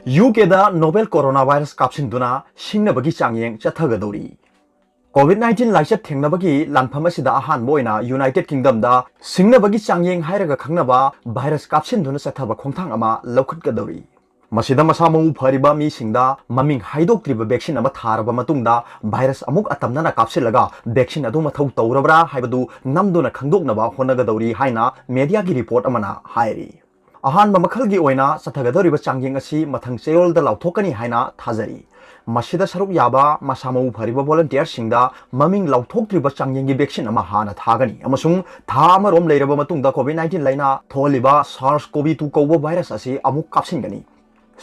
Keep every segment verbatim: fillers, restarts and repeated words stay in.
U ꯀꯦꯗ novel coronavirus ꯀꯥꯞꯁꯤꯟꯗꯨꯅ ꯁꯤꯡꯅꯕꯒꯤ ꯆꯥꯡꯌꯦꯡ ꯆꯠꯊꯒꯗꯧꯔꯤ꯫ COVID nineteen ꯂꯥꯏꯆꯠ ꯊꯦꯡꯅꯕꯒꯤ ꯂꯥꯟꯐꯝ ꯑꯁꯤꯗ ꯑꯍꯥꯟꯕ ꯑꯣꯏꯅ ꯌꯨꯅꯥꯏꯇꯦꯗ ꯀꯤꯡꯗꯝꯗ ꯁꯤꯡꯅꯕꯒꯤ ꯆꯥꯡꯌꯦꯡ ꯍꯥꯏꯔꯒ ꯈꯪꯅꯕ ꯚꯥꯏꯔꯁ ꯀꯥꯞꯁꯤꯟꯗꯨꯅ ꯆꯠꯊꯕ ꯈꯣꯡꯊꯥꯡ ꯑꯃ ꯂꯧꯈꯠꯀꯗꯧꯔꯤ꯫ ꯃꯁꯤꯗ ꯃꯁꯥ ꯃꯎ ꯐꯔꯤꯕ ꯃꯤꯁꯤꯡꯗ ꯃꯃꯤꯡ ꯍꯥꯏꯗꯣꯛꯇ꯭ꯔꯤꯕ ꯚꯦꯛꯁꯤꯟ ꯑꯃ ꯊꯥꯔꯕ ꯃꯇꯨꯡꯗ ꯚꯥꯏꯔꯁ ꯑꯃꯨꯛ ꯑꯇꯝꯅꯅ ꯀꯥꯞꯁꯤꯜꯂꯒ ꯚꯦꯛꯁꯤꯟ ꯑꯗꯨ ꯃꯊꯧ ꯇꯧꯔꯕ꯭ꯔꯥ ꯍꯥꯏꯕꯗꯨ ꯅꯝꯗꯨꯅ ꯈꯪꯗꯣꯛꯅꯕ ꯍꯣꯠꯅꯒꯗꯧꯔꯤ ꯍꯥꯏꯅ ꯃꯦꯗꯤꯌꯥꯒꯤ ꯔꯤꯄꯣꯔꯠ ꯑꯃꯅ ꯍꯥꯏꯔꯤ꯫ ꯑꯍꯥꯟꯕ ꯃꯈꯜꯒꯤ ꯑꯣꯏꯅ ꯆꯠꯊꯒꯗꯧꯔꯤꯕ ꯆꯥꯡꯌꯦꯡ ꯑꯁꯤ ꯃꯊꯪ ꯆꯌꯣꯜꯗ ꯂꯥꯎꯊꯣꯛꯀꯅꯤ ꯍꯥꯏꯅ ꯊꯥꯖꯔꯤ꯫ ꯃꯁꯤꯗ ꯁꯔꯨꯛ ꯌꯥꯕ ꯃꯁꯥ ꯃꯎ ꯐꯔꯤꯕ ꯚꯣꯂꯟꯇꯤꯌꯔꯁꯤꯡꯗ ꯃꯃꯤꯡ ꯂꯥꯎꯊꯣꯛꯇ꯭ꯔꯤꯕ ꯆꯥꯡꯌꯦꯡꯒꯤ ꯚꯦꯛꯁꯤꯟ ꯑꯃ ꯍꯥꯟꯅ ꯊꯥꯒꯅꯤ ꯑꯃꯁꯨꯡ ꯊꯥ ꯑꯃꯔꯣꯝ ꯂꯩꯔꯕ ꯃꯇꯨꯡꯗ COVID nineteen ꯂꯥꯏꯅꯥ ꯊꯣꯛꯍꯜꯂꯤꯕ SARS-CoV two ꯀꯧꯕ ꯚꯥꯏꯔꯁ ꯑꯁꯤ ꯑꯃꯨꯛ ꯀꯥꯞꯁꯤꯟꯒꯅꯤ꯫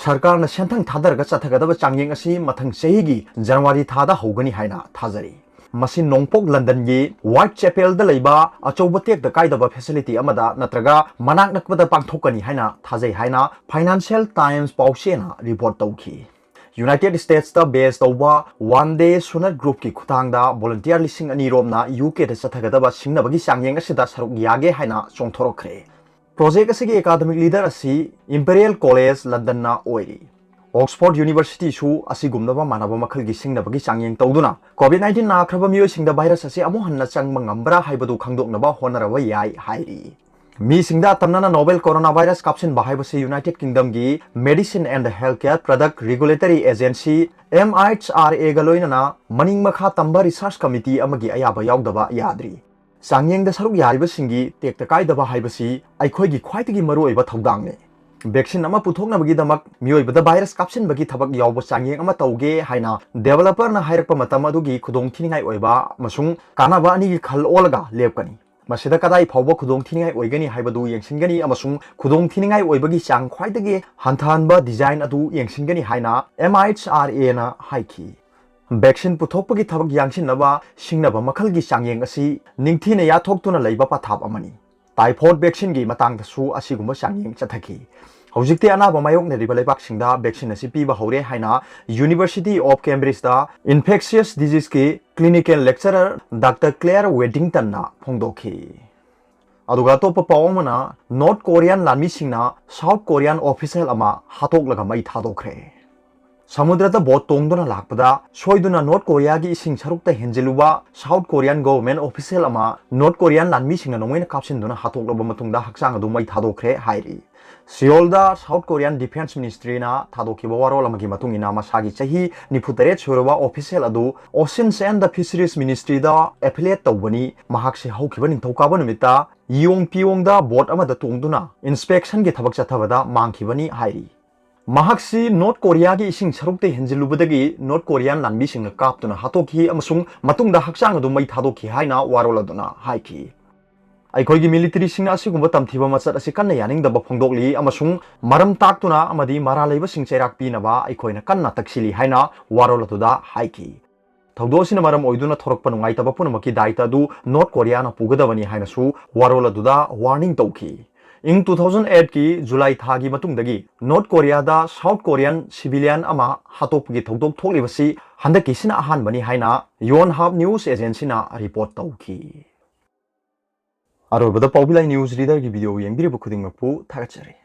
ꯁꯔꯀꯥꯔꯅ ꯁꯦꯟꯊꯪ ꯊꯥꯗꯔꯒ ꯆꯠꯊꯒꯗꯕ ꯆꯥꯡꯌꯦꯡ ꯑꯁꯤ ꯃꯊꯪ ꯆꯍꯤꯒꯤ ꯖꯅꯋꯥꯔꯤ ꯊꯥꯗ ꯍꯧꯒꯅꯤ ꯍꯥꯏꯅ ꯊꯥꯖꯔꯤ꯫ ꯃꯁꯤ ꯅꯣꯡꯄꯣꯛ ꯂꯟꯗꯟꯒꯤ ꯋꯥꯏꯠ ꯆꯦꯄꯦꯜꯗ ꯂꯩꯕ ꯑꯆꯧꯕ ꯇꯦꯛꯇ ꯀꯥꯏꯗꯕ ꯐꯦꯁꯤꯂꯤꯇꯤ ꯑꯃꯗ ꯅꯠꯇ꯭ꯔꯒ ꯃꯅꯥꯛ ꯅꯛꯄꯗ ꯄꯥꯡꯊꯣꯛꯀꯅꯤ ꯍꯥꯏꯅ ꯊꯥꯖꯩ ꯍꯥꯏꯅ ꯐꯥꯏꯅꯥꯟꯁꯤꯌꯦꯜ ꯇꯥꯏꯝꯁ ꯄꯥꯎꯆꯦꯅ ꯔꯤꯄꯣꯔꯠ ꯇꯧꯈꯤ꯫ ꯌꯨꯅꯥꯏꯇꯦꯗ ꯁ꯭ꯇꯦꯠꯁꯇ ꯕꯦꯖ ꯇꯧꯕ ꯋꯥꯟ ꯗꯦ ꯁꯨꯅꯠ ꯒ꯭ꯔꯨꯞꯀꯤ ꯈꯨꯠꯊꯥꯡꯗ ꯚꯣꯂꯨꯟꯇꯤꯌꯔ ꯂꯤꯁꯤꯡ ꯑꯅꯤ ꯔꯣꯝꯅ ꯌꯨ ꯀꯦꯗ ꯆꯠꯊꯒꯗꯕ ꯁꯤꯡꯅꯕꯒꯤ ꯆꯥꯡꯌꯦꯡ ꯑꯁꯤꯗ ꯁꯔꯨꯛ ꯌꯥꯒꯦ ꯍꯥꯏꯅ ꯆꯣꯡꯊꯣꯔꯛꯈ꯭ꯔꯦ꯫ ꯄ꯭ꯔꯣꯖꯦꯛ ꯑꯁꯤꯒꯤ ꯑꯦꯀꯥꯗꯃꯤꯛ ꯂꯤꯗꯔ ꯑꯁꯤ ꯏꯝꯄꯦꯔꯤꯌꯦꯜ ꯀꯣꯂꯦꯖ ꯂꯟꯗꯟꯅ ꯑꯣꯏꯔꯤ꯫ ꯑꯣꯛꯁꯐꯣꯔꯗ ꯌꯨꯅꯤꯚꯔꯁꯤꯇꯤꯁꯨ ꯑꯁꯤꯒꯨꯝꯂꯕ ꯃꯥꯟꯅꯕ ꯃꯈꯜꯒꯤ ꯁꯤꯡꯅꯕꯒꯤ ꯆꯥꯡꯌꯦꯡ ꯇꯧꯗꯨꯅ COVID nineteen ꯅꯥꯈ꯭ꯔꯕ ꯃꯤꯑꯣꯏꯁꯤꯡꯗ ꯚꯥꯏꯔꯁ ꯑꯁꯤ ꯑꯃꯨꯛ ꯍꯟꯅ ꯆꯪꯕ ꯉꯝꯕ꯭ꯔꯥ ꯍꯥꯏꯕꯗꯨ ꯈꯪꯗꯣꯛꯅꯕ ꯍꯣꯠꯅꯔꯕ ꯌꯥꯏ ꯍꯥꯏꯔꯤ꯫ ꯃꯤꯁꯤꯡꯗ ꯑꯇꯝꯅꯅ novel coronavirus ꯀꯥꯞꯁꯤꯟꯕ ꯍꯥꯏꯕꯁꯤ United ꯀꯤꯡꯗꯝꯒꯤ Medicine and Healthcare Product Regulatory Agency, M H R A ꯒ ꯂꯣꯏꯅꯅ ꯃꯅꯤꯡ ꯃꯈꯥ ꯇꯝꯕ ꯔꯤꯁꯔꯆ ꯀꯃꯤꯇꯤ ꯑꯃꯒꯤ ꯑꯌꯥꯕ ꯌꯥꯎꯗꯕ ꯌꯥꯗ꯭ꯔꯤ꯫ ꯆꯥꯡꯌꯦꯡꯗ ꯁꯔꯨꯛ ꯌꯥꯔꯤꯕꯁꯤꯡꯒꯤ ꯇꯦꯛꯇ ꯀꯥꯏꯗꯕ ꯍꯥꯏꯕꯁꯤ ꯑꯩꯈꯣꯏꯒꯤ ꯈ꯭ꯋꯥꯏꯗꯒꯤ ꯃꯔꯨꯑꯣꯏꯕ ꯊꯧꯗꯥꯡꯅꯤ꯫ ꯚꯦꯛꯁꯤꯟ ꯑꯃ ꯄꯨꯊꯣꯛꯅꯕꯒꯤꯗꯃꯛ ꯃꯤꯑꯣꯏꯕꯗ ꯚꯥꯏꯔꯁ ꯀꯥꯞꯁꯤꯟꯕꯒꯤ ꯊꯕꯛ ꯌꯥꯎꯕ ꯆꯥꯡꯌꯦꯡ ꯑꯃ ꯇꯧꯒꯦ ꯍꯥꯏꯅ ꯗꯦꯚꯦꯂꯄꯔꯅ ꯍꯥꯏꯔꯛꯄ ꯃꯇꯝ ꯑꯗꯨꯒꯤ ꯈꯨꯗꯣꯡꯊꯤꯅꯤꯡꯉꯥꯏ ꯑꯣꯏꯕ ꯑꯃꯁꯨꯡ ꯀꯥꯟꯅꯕ ꯑꯅꯤꯒꯤ ꯈꯜ ꯑꯣꯜꯂꯒ ꯂꯦꯞꯀꯅꯤ꯫ ꯃꯁꯤꯗ ꯀꯗꯥꯏ ꯐꯥꯎꯕ ꯈꯨꯗꯣꯡꯊꯤꯅꯤꯡꯉꯥꯏ ꯑꯣꯏꯒꯅꯤ ꯍꯥꯏꯕꯗꯨ ꯌꯦꯡꯁꯤꯟꯒꯅꯤ ꯑꯃꯁꯨꯡ ꯈꯨꯗꯣꯡꯊꯤꯅꯤꯡꯉꯥꯏ ꯑꯣꯏꯕꯒꯤ ꯆꯥꯡ ꯈ꯭ꯋꯥꯏꯗꯒꯤ ꯍꯟꯊꯍꯟꯕ ꯗꯤꯖꯥꯏꯟ ꯑꯗꯨ ꯌꯦꯡꯁꯤꯟꯒꯅꯤ ꯍꯥꯏꯅ M H R A ꯅ ꯍꯥꯏꯈꯤ꯫ ꯚꯦꯛꯁꯤꯟ ꯄꯨꯊꯣꯛꯄꯒꯤ ꯊꯕꯛ ꯌꯥꯡꯁꯤꯟꯅꯕ ꯁꯤꯡꯅꯕ ꯃꯈꯜꯒꯤ ꯆꯥꯡꯌꯦꯡ ꯑꯁꯤ ꯅꯤꯡꯊꯤꯅ ꯌꯥꯊꯣꯛꯇꯨꯅ ꯂꯩꯕ ꯄꯊꯥꯞ ꯑꯃꯅꯤ꯫ ꯇꯥꯏꯐꯣꯏꯗ ꯚꯦꯛꯁꯤꯟꯒꯤ ꯃꯇꯥꯡꯗꯁꯨ ꯑꯁꯤꯒꯨꯝꯕ ꯆꯥꯡꯌꯦꯡ ꯆꯠꯊꯈꯤ꯫ ꯍꯧꯖꯤꯛꯇꯤ ꯑꯅꯥꯕ ꯃꯥꯌꯣꯛꯅꯔꯤꯕ ꯂꯩꯕꯥꯛꯁꯤꯡꯗ ꯚꯦꯛꯁꯤꯟ ꯑꯁꯤ ꯄꯤꯕ ꯍꯧꯔꯦ ꯍꯥꯏꯅ University of Cambridgeꯇ infectious diseaseꯀꯤ clinical lecturer Doctor Claire Waddingtonꯅ ꯐꯣꯡꯗꯣꯛꯈꯤ꯫ ꯑꯗꯨꯒ ꯑꯇꯣꯞꯄ ꯄꯥꯎ ꯑꯃꯅ, ꯅꯣꯔꯠ ꯀꯣꯔꯤꯌꯥꯟ ꯂꯥꯟꯃꯤꯁꯤꯡꯅ ꯁꯥꯎꯠ ꯀꯣꯔꯤꯌꯥꯟ ꯑꯣꯐꯤꯁꯦꯜ ꯑꯃ ꯍꯥꯠꯇꯣꯛꯂꯒ ꯃꯩ ꯊꯥꯗꯣꯛꯈ꯭ꯔꯦ꯫ ꯁꯃꯨꯗ꯭ꯔꯗ ꯕꯣꯠ ꯇꯣꯡꯗꯨꯅ ꯂꯥꯛꯄꯗ ꯁꯣꯏꯗꯨꯅ ꯅꯣꯔꯠ ꯀꯣꯔꯤꯌꯥꯒꯤ ꯏꯁꯤꯡ ꯁꯔꯨꯛꯇ ꯍꯦꯟꯖꯤꯜꯂꯨꯕ ꯁꯥꯎꯠ ꯀꯣꯔꯤꯌꯥꯟ ꯒꯣꯚꯔꯟꯃꯦꯟꯠ ꯑꯣꯐꯤꯁꯦꯜ ꯑꯃ ꯅꯣꯔꯠ ꯀꯣꯔꯤꯌꯥꯟ ꯂꯥꯟꯃꯤꯁꯤꯡꯅ ꯅꯣꯡꯃꯩꯅ ꯀꯥꯞꯁꯤꯟꯗꯨꯅ ꯍꯥꯠꯇꯣꯛꯂꯕ ꯃꯇꯨꯡꯗ ꯍꯛꯆꯥꯡ ꯑꯗꯨ ꯃꯩ ꯊꯥꯗꯣꯛꯈ꯭ꯔꯦ ꯍꯥꯏꯔꯤ꯫ ꯁꯤꯑꯣꯜꯗ ꯁꯥꯎꯠ ꯀꯣꯔꯤꯌꯥꯟ ꯗꯤꯐꯦꯟꯁ ꯃꯤꯅꯤꯁꯇ꯭ꯔꯤꯅ ꯊꯥꯗꯣꯛꯈꯤꯕ ꯋꯥꯔꯣꯜ ꯑꯃꯒꯤ ꯃꯇꯨꯡ ꯏꯟꯅ, ꯃꯁꯥꯒꯤ ꯆꯍꯤ ꯅꯤꯐꯨ ꯇꯔꯦꯠ ꯁꯨꯔꯕ ꯑꯣꯐꯤꯁꯦꯜ ꯑꯗꯨ Oceans and the Fisheries Ministryꯗ affiliate ꯇꯧꯕꯅꯤ꯫ ꯃꯍꯥꯛꯁꯦ ꯍꯧꯈꯤꯕ ꯅꯤꯡꯊꯧꯀꯥꯕ ꯅꯨꯃꯤꯠꯇ ꯌꯣꯡ ꯄꯤꯌꯣꯡꯗ ꯕꯣꯠ ꯑꯃꯗ ꯇꯣꯡꯗꯨꯅ ꯏꯟꯁꯄꯦꯛꯁꯟꯒꯤ ꯊꯕꯛ ꯆꯠꯊꯕꯗ ꯃꯥꯡꯈꯤꯕꯅꯤ ꯍꯥꯏꯔꯤ꯫ ꯃꯍꯥꯛꯁꯤ ꯅꯣꯔꯠ ꯀꯣꯔꯤꯌꯥꯒꯤ ꯏꯁꯤꯡ ꯁꯔꯨꯛꯇ ꯍꯦꯟꯖꯤꯜꯂꯨꯕꯗꯒꯤ ꯅꯣꯔꯠ ꯀꯣꯔꯤꯌꯥꯟ ꯂꯥꯟꯃꯤꯁꯤꯡꯅ ꯀꯥꯞꯇꯨꯅ ꯍꯥꯠꯇꯣꯛꯈꯤ ꯑꯃꯁꯨꯡ ꯃꯇꯨꯡꯗ ꯍꯛꯆꯥꯡ ꯑꯗꯨ ꯃꯩ ꯊꯥꯗꯣꯛꯈꯤ ꯍꯥꯏꯅ ꯋꯥꯔꯣꯜ ꯑꯗꯨꯅ ꯍꯥꯏꯈꯤ꯫ ꯑꯩꯈꯣꯏꯒꯤ ꯃꯤꯂꯤꯇꯔꯤꯁꯤꯡꯅ ꯑꯁꯤꯒꯨꯝꯕ ꯇꯝꯊꯤꯕ ꯃꯆꯠ ꯑꯁꯤ ꯀꯟꯅ ꯌꯥꯅꯤꯡꯗꯕ ꯐꯣꯡꯗꯣꯛꯂꯤ ꯑꯃꯁꯨꯡ ꯃꯔꯝ ꯇꯥꯛꯇꯨꯅ ꯑꯃꯗꯤ ꯃꯔꯥꯜ ꯂꯩꯕꯁꯤꯡ ꯆꯩꯔꯥꯛ ꯄꯤꯅꯕ ꯑꯩꯈꯣꯏꯅ ꯀꯟꯅ ꯇꯛꯁꯤꯜꯂꯤ ꯍꯥꯏꯅ ꯋꯥꯔꯣꯜ ꯑꯗꯨꯗ ꯍꯥꯏꯈꯤ꯫ ꯊꯧꯗꯣꯛ ꯑꯁꯤꯅ ꯃꯔꯝ ꯑꯣꯏꯗꯨꯅ ꯊꯣꯔꯛꯄ ꯅꯨꯡꯉꯥꯏꯇꯕ ꯄꯨꯝꯅꯃꯛꯀꯤ ꯗꯥꯏꯇ ꯑꯗꯨ ꯅꯣꯔꯠ ꯀꯣꯔꯤꯌꯥꯅ ꯄꯨꯒꯗꯕꯅꯤ ꯍꯥꯏꯅꯁꯨ ꯋꯥꯔꯣꯜ ꯑꯗꯨꯗ ꯋꯥꯔꯅꯤꯡ ꯇꯧꯈꯤ꯫ ꯏꯪ two thousand eight ꯀꯤ ꯖꯨꯂꯥꯏ ꯊꯥꯒꯤ ꯃꯇꯨꯡꯗꯒꯤ ꯅꯣꯔꯠ ꯀꯣꯔꯤꯌꯥꯗ ꯁꯥꯎꯠ ꯀꯣꯔꯤꯌꯥꯟ ꯁꯤꯚꯤꯂꯤꯌꯟ ꯑꯃ ꯍꯥꯠꯇꯣꯛꯄꯒꯤ ꯊꯧꯗꯣꯛ ꯊꯣꯛꯂꯤꯕꯁꯤ ꯍꯟꯗꯛꯀꯤꯁꯤꯅ ꯑꯍꯥꯟꯕꯅꯤ ꯍꯥꯏꯅ ꯌꯣꯟꯍꯥꯞ ꯅ꯭ꯌꯨꯁ ꯑꯦꯖꯦꯟꯁꯤꯅ ꯔꯤꯄꯣꯔꯠ ꯇꯧꯈꯤ꯫ ꯑꯔꯣꯏꯕꯗ ꯄꯥꯎꯕꯤꯂꯥꯏ ꯅ꯭ꯌꯨꯁ ꯔꯤꯗꯔꯒꯤ ꯚꯤꯗꯤꯑꯣ ꯌꯦꯡꯕꯤꯔꯤꯕ ꯈꯨꯗꯤꯡꯃꯛꯄꯨ ꯊꯥꯒꯠꯆꯔꯤ꯫